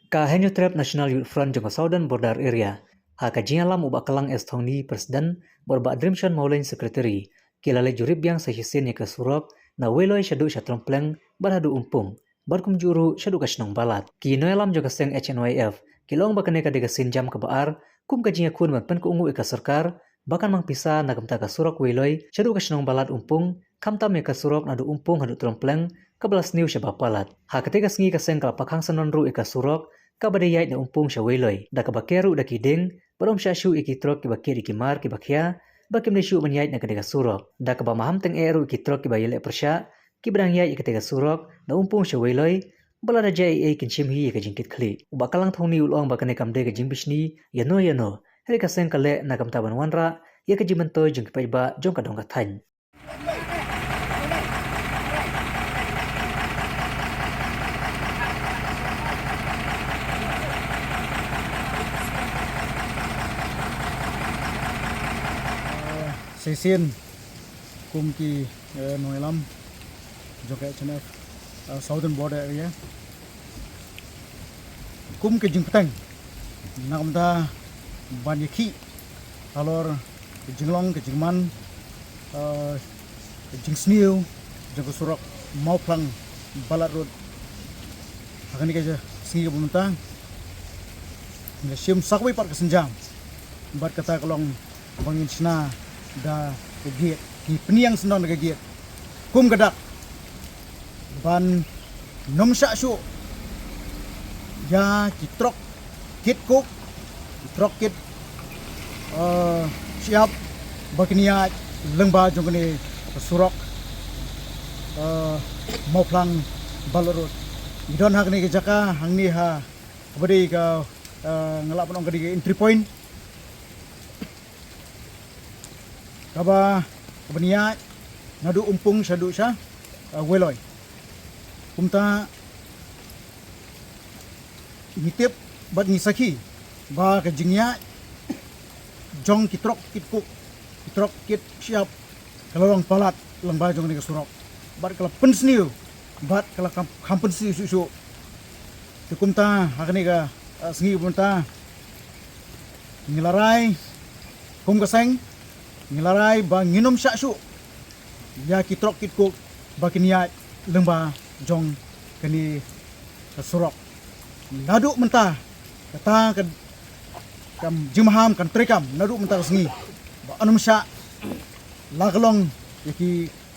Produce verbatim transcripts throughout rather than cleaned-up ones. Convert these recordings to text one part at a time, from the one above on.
Ka Hynñiewtrep National Youth Front jong ka Southern Border Area, ha ka jingïalam u Bah Klang S Thongni, President, bad u Bah Drimshon Mawleng, Secretary, ki la leit jurip biang sa shisien ïa ka surok na Weiloi shaduh sha Trompleng bad haduh Umpung, bad kumjuh ruh shaduh ka shnong Balat. Ki nongïalam jong ka seng H N Y F ki la ong ba kane ka dei ka sienjam kaba ar kum ka jingïakhun ban pynkohnguh ïa ka sorkar ba kan mang pisa na ka bynta ka surok Weiloi shaduh ka shnong Balat Umpung, khamtam ïa ka surok naduh Umpung haduh Trompleng kaba la sniew shabar palat. Ha katei ka sngi ka seng ka la pakhang syndon ruh ïa ka surok kaba dei ïaid na Umpung sha Weiloi, da kaba ker ruh da ki dieng, bad ym shah shuh ïa ki trok kiba kit ïa ki mar kiba khia ba kim dei shuh ban ïaid na katei ka surok, da kaba maham tyngeh ruh ïa ki trok kiba ïaleh pyrshah kiba dang ïaid ïa katei ka surok na Umpung sha Weiloi, ba lada jia eiei kin shim hi ïa ka jingkitkhlieh. U Bah Klang Thongni u la ong ba kane kam dei ka jingbishni ïano ïano, hynrei ka seng ka leh na ka bynta ban wanrah ïa ka jingmyntoi jong ki paidbah jong ka dong ka thaiñ. Sa shisien kum ki, eh, nongïalam jong ka H N F, eh, Southern Border Area, kum ka jingpyrshang na ka bynta ban ïakhih halor ka jinglong ka jingman, eh, ka jingsniew jong ka surok Mawphlang Balat Road. Ha kane ka sngi kaba mynta ngi la shim sa kawei pat ka sienjam, bad kata ka long ba ngin shna da ka gate, ngi pynïeng syndon da ka gate. Kum ka dak ban nym shah shuh ïa ki trok kit coke, ki trok kit, eh, shyiap ba kin ïaid lyngba jong kane ka surok, eh, Mawphlang Balat Road. Ngi don ha kane ka jaka hangne ha kaba dei ka, eh, nga lah ban ong ka dei ka entry point kaba, kaba ïaid naduh Umpung shaduh sha, eh, Weiloi. Kumta ngi tip bad ngi sakhi ba ka jingïaid jong ki trok kit coke, ki trok kit shyiap, ka la long palat lyngba jong kane ka surok, bad ka la pynsniew, bad ka la kham, kham pynsniew shuh shuh. Te kumta ha kane ka, eh, sngi kaba mynta ngi la rai kum ka seng, ngi la rai ba ngin nym shah shuh ïa ki trok kit coke ba kin ïaid lyngba jong kane ka surok. Naduh mynta kata ka, ka jingmaham kan treikam naduh mynta ka sngi ba nym shah, la ka long ïa ki,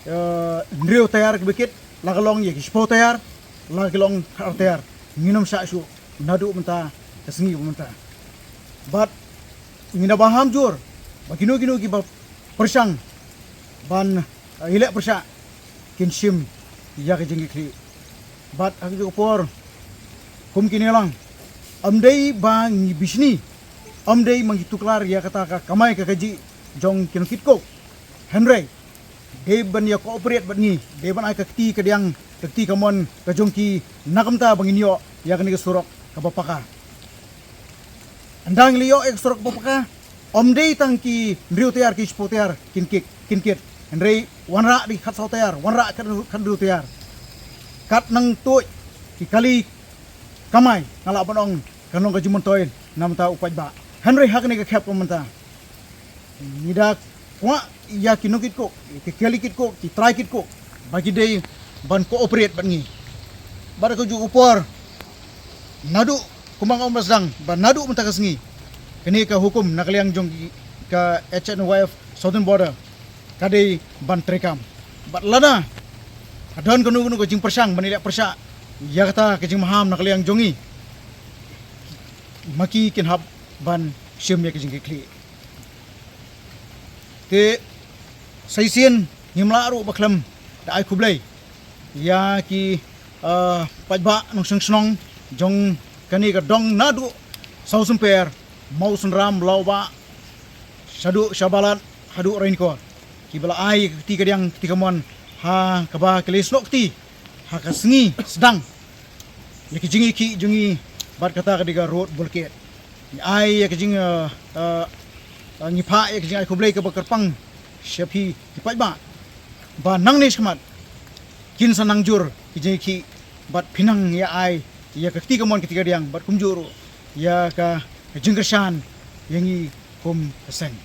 eh, hynriew tyre kiba kit, la ka long ïa ki shiphew tyre, la ka long khatar tyre, ngin nym shah shuh naduh mynta ka sngi kaba mynta. Bad ngi da maham jur ba kino kino kiba pyrshang ban, eh, ïaleh pyrshah kin shim ïa ka jingkitkhlieh. Bad ha kajuh ka por kum kine lang, ym dei ba ngi bishni, ym dei ba ngi tuklar ïa kata ka kamai ka kajih jong ki nongkit coke. Hynrei dei ban ïa cooperate bad ngi, dei ban ai ka kti kadiang, ka kti kamon ka jong ki na ka bynta ba ngin ïoh ïa kane ka surok kaba paka. Ynda ngi la ïoh ïa ka surok kaba paka, ym dei tang ki hynriew tyre ki shiphew tyre kin kit, kin kit. Hynrei wanrah da ki khatsaw tyre, wanrah khat, khathynriew tyre. Kat nangtuid ki kali kamai, nga lah ban ong kan long ka jingmyntoi na ka bynta u paidbah. Hynrei ha kane ka khep kaba mynta ngi da kwah ïa ki nongkit coke, ki kali kit coke, ki trai kit coke ba ki dei ban cooperate bad ngi. Bad ha kajuh ka por naduh, kumba nga ong ba sdang, ba naduh mynta ka sngi kane ka hukum na ka liang jong ka H N Y F Southern Border ka dei ban treikam. Bad lada ka don kano kano ka jingpyrshang ban ïaleh pyrshah ïa kata ka jingmaham na ka liang jong ngi, ma ki kin hap ban shim ïa ka jingkitkhlieh. Te sa shisien ngim lah ruh ba khlem da ai khublei ïa ki, eh, paidbah nongshong shnong jong kane ka dong naduh Sawsumper, Mawsynram, Lawbah, shaduh sha Balat haduh Ranikor, kiba la ai ka kti kadiang kti kamon ha kaba ki la ïasnoh kti ha ka sngi sdang ïa ka jingïakhih jong ngi bad kata ka dei ka road blockade. Ngi ai ïa ka jing, eh, eh, eh, ngi phah ïa ka jingai khublei kaba kyrpang sha phi ki paidbah ba nangne shakhmat kin sa nang jur ki jingïakhih bad phin nang ïa ai ïa ka kti kamon kti kadiang bad kumjuh ruh ïa ka, ka jingkyrshan ïa ngi kum ka seng.